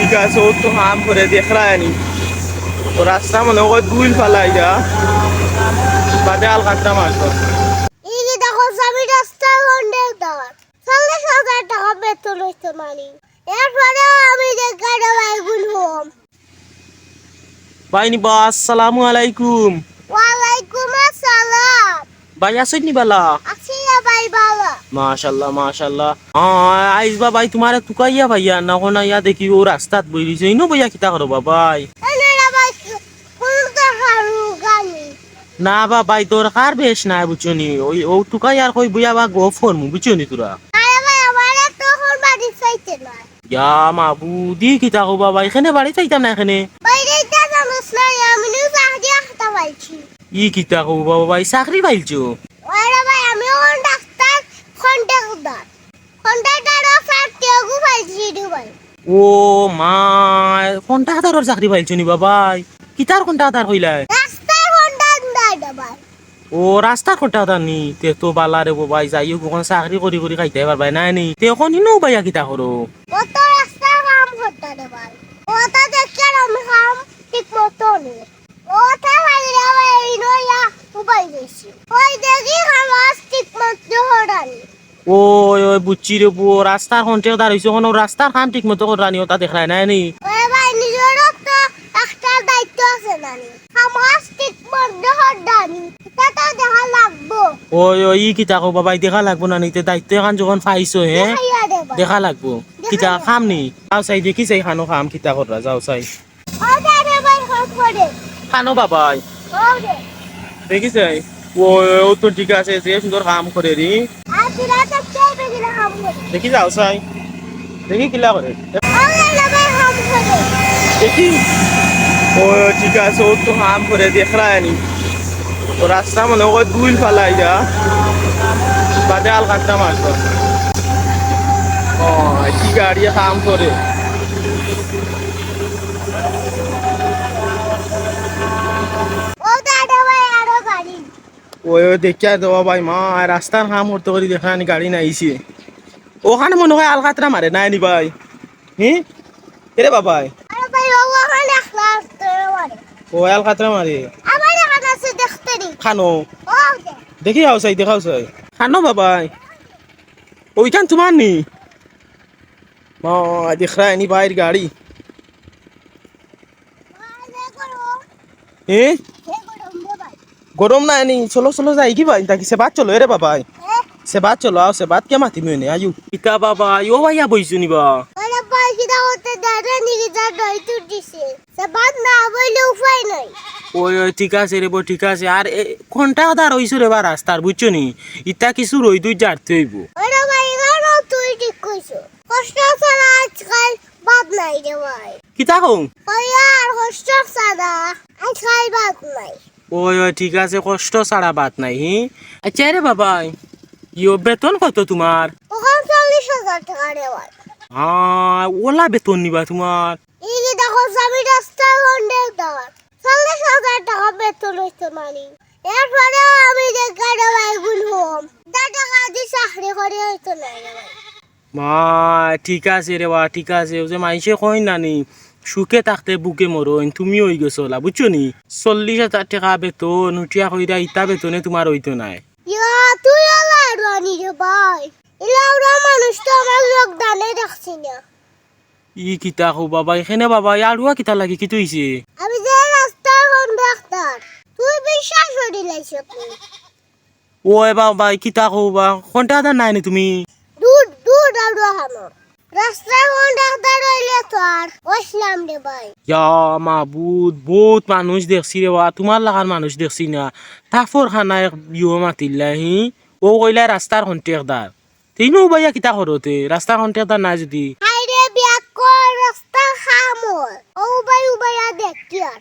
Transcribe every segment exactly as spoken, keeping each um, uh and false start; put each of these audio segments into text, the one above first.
ঠিক আছে, ও তো কাম করে দেখরায় নি। ও রাস্তা মনে হয় দুইল ফালাই দা। বাদে আলকাতরা মারতো। এই যে দেখো, আমি রাস্তার কন্ট্রাক্টর। চল্লিশ হাজার টাকা বেতন অইতো নানি। এরপরেও আমি যে গাড়ি বাইগুন হম। ভাই নি বা, আসসালামু আলাইকুম। ওয়ালাইকুম আসসালাম। ভাই আছইন নি বালা? আছি রে ভাই বালা। মাশাআল্লাহ, মাশাআল্লাহ। আ, আইজ বা ভাই তুমারে তুকাইয়া ভাইয়া না কোনা ইয়া দেখি ও রাস্তাত বই রইছে। ইনো বইয়া কিতা করো বা ভাই? এনে রে ভাই, কোন তো হারু গানি? না বা ভাই, দরকার বেশ নাই বুঝছো নি? ওই ও তুকাই আর কই বইয়া বা গফ করমু বুঝছো নি তোরা? আরে ভাই, আমারে তো এখন বাড়ি চাইতে নাই। ইয়া মাবুদ, ই কিতা কও বা ভাই, এখানে বাড়ি চাইতাম না এখানে। বাইরে ইটা জানোস না, আমি নিউ চাকরি একটা পাইছি। ই কিতা কও বা ভাই, চাকরি পাইলছো? ওরে ভাই, আমি এখন ডাক্তার, কন্ট্রাক্টর। কন্ট্রাক্টর ও চাকরি ওগু পাইছি রে ভাই। ও মা, কন্ট্রাক্টরর চাকরি পাইলছো নি বা ভাই? কিতার কন্ট্রাক্টর কইলায়? রাস্তার কন্ট্রাক্টর রে ভাই। ও, রাস্তার কন্ট্রাক্টর নি? তে তো বালা রে বা ভাই, যাই হোক, অখন চাকরি করি করি খাইতায় পারবায় নায় নি? তে অখন ইনো বইয়া কিতা করো? ও তো রাস্তার কাম করতা রে ভাই। ও তো দেখি আর আমি কাম ঠিক মতো নি। ও তো ভাই রে ভাই, ইনো ইয়া উবাই গেছি। ওই দেখি কাম আজ ঠিক মতো করানি। ওই, ওই, বুঝছি রে বা, রাস্তার কন্ট্রাক্টর অইছো, অখন রাস্তার কাম ঠিক মতো কররায় নি, ওটা দেখরায় নায় নি? ওরে ভাই, নিজরও তো একটা দায়িত্ব আছে নানি। কাম আজ ঠিক মতো কররায় নি, ইটা তো দেখা লাগবো। ওই, ওই, ই কিতা কও বা ভাই, দেখা লাগবো নানি, তে দায়িত্ব এখান যখন পাইছো, হে? দেখাইয়া দে ভাই। দেখা লাগবো। দেখাইয়া। কিতা কাম নি? যাও চাই, দেখি চাই, খানো কাম কিতা কররা, যাও চাই। ও দাদা ভাই, হট করে। খানো বা ভাই। ও রে। দেখি চাই। ও, ও তো ঠিক আছে, যে সুন্দর কাম করে রে। আর তোরা তো কে বেগুলা কাম করে? দেখি যাও চাই। দেখি কিলা করে। ও দাদা ভাই, কাম করে। দেখি। ও ঠিক আছে, ও তো কাম করে, দেখরায় নি। ও রাস্তা মনে হয় দুইল ফালাই দা। বাদে আলকাতরা মারতো। ও, কি গাড়ি কাম করে। ও দাদা ভাই, আরো গাড়ি। ওই, ওই, দেখিয়া দেওয়া ভাই, মা, রাস্তার কাম করতে করি দেখা নি গাড়ি নাই আইছে। ওখানে মনে হয় আলকাতরা মারে, নায় নি ভাই? হি? এরে বাবাই। আরে ভাই, ও ওখানে আলকাতরা মারে। ও, আলকাতরা মারে। আমার এখানে আছে, দেখতে নি। খানো। ও, দে। দেখি আও চাই, দেখাও চাই। খানো বাবাই। ওইখান তোমার নি? মা, দেখরায় নি ভাইর গাড়ি। এ? গরম নায় নি, চলো, চলো, যাই কি ভাই, তাকি সেবাত চলো, এরে বাবাই। সেবাত চলো, আও, সেবাত কে মাতিমু এনে, আইও। ইতা বাবাই, ও ভাইয়া বইছো নি বা? আরে ভাই, কিতা করতে দাদা নি কিতা দই তুটিছে? সেবাত না বইলে উপায় নাই। ওই, ওই, ঠিক আছে রে বা, ঠিক আছে। আর এ, ঘন্টা আধা রইছো রে বা রাস্তার, বুঝছো নি? ইতা কিছু রইদুই জারতে অইবো। ওরে ভাই, এবারও তুই ঠিক কইছো। কষ্ট ছাড়া আজকাল ভাত নাই রে ভাই। কিতা কও? কই আর কষ্ট ছাড়া আজকাল ভাত নাই। ওই, ওই, ঠিক আছে, কষ্ট ছাড়া ভাত নাই, হি? আচ্ছা রে বাবাই, ইয়ো বেতন কত তোমার? অখন চল্লিশ হাজার টেকা রে ভাই। হ্যাঁ, ওলা বেতন নি বা তোমার? এই যে দেখো, আমি রাস্তার কন্ট্রাক্টর, চল্লিশ হাজার টেকা বেতন অইতো নানি। এরপরেও আমি যে গাড়ি বাইগুন হম, দশ টেকা দি চাকরি করি অইতো নানি রে ভাই। মা, ঠিক আছে রে বা, ঠিক আছে। অউ যে মাইনষে কইন নানি, সুখে থাকতে বুকে মরইন, তুমি অইগেছো অলা, বুঝছো নি? চল্লিশ হাজার টেকা বেতন, উঠিয়া কইরা ইতা বেতনে তোমার অইতো নায়। ইয়া, তুই অলা আরো আনি রে ভাই। ইলা আরো মানুষ তো আমার লোক দানে দেখছি না। ই কিতা কও বাবাই, কেনে বাবাই, আড়ুয়া কিতা লাগি, কিতা অইছে? আমি যে রাস্তার কন্ট্রাক্টর, তুই বিশ্বাস করি লাইছত নি। ওই বাবাই, কিতা কও বা, কন্ট্রাক্টর নায় নি তুমি? দূর, দূর, আড়ুয়া খানো। রাস্তার কন্ট্রাক্টর অইলে তো আর অইছলাম রে ভাই। ইয়া মাবুদ, বউত মানুষ দেখছি রে বা, তোমার লাখান মানুষ দেখছি না। তাফর খানা এক ইয়ো মাতিল্লা, হি? ও কইলা রাস্তার কন্ট্রাক্টর। তে ইনো উবাইয়া কিতা করো তে? রাস্তার কন্ট্রাক্টর নায় যুদি। হায়রে বিয়াক্কল, রাস্তার কাম অর। ও উবাই উবাইয়া দেখিয়ার।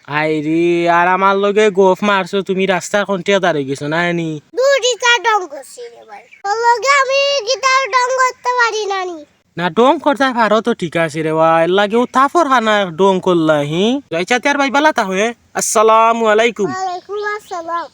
হায়রে, আর আমার লগে গফ মারছো, তুমি রাস্তার কন্ট্রাক্টর অইগেছো নায় নি? দুইটা ডং করছি রে ভাই। তোর লগে আমি কিতা ডং করতে পারি না নি। না, ডং করতায় পারো তো ঠিক আছে রে ভাই, এরলাগি অউ তাফর খানা এক ডং করলা, হি? আইচ্ছা, তে আর ভাই বালা থাকো, হে? আসসালামু আলাইকুম। ওয়ালাইকুম আসসালাম।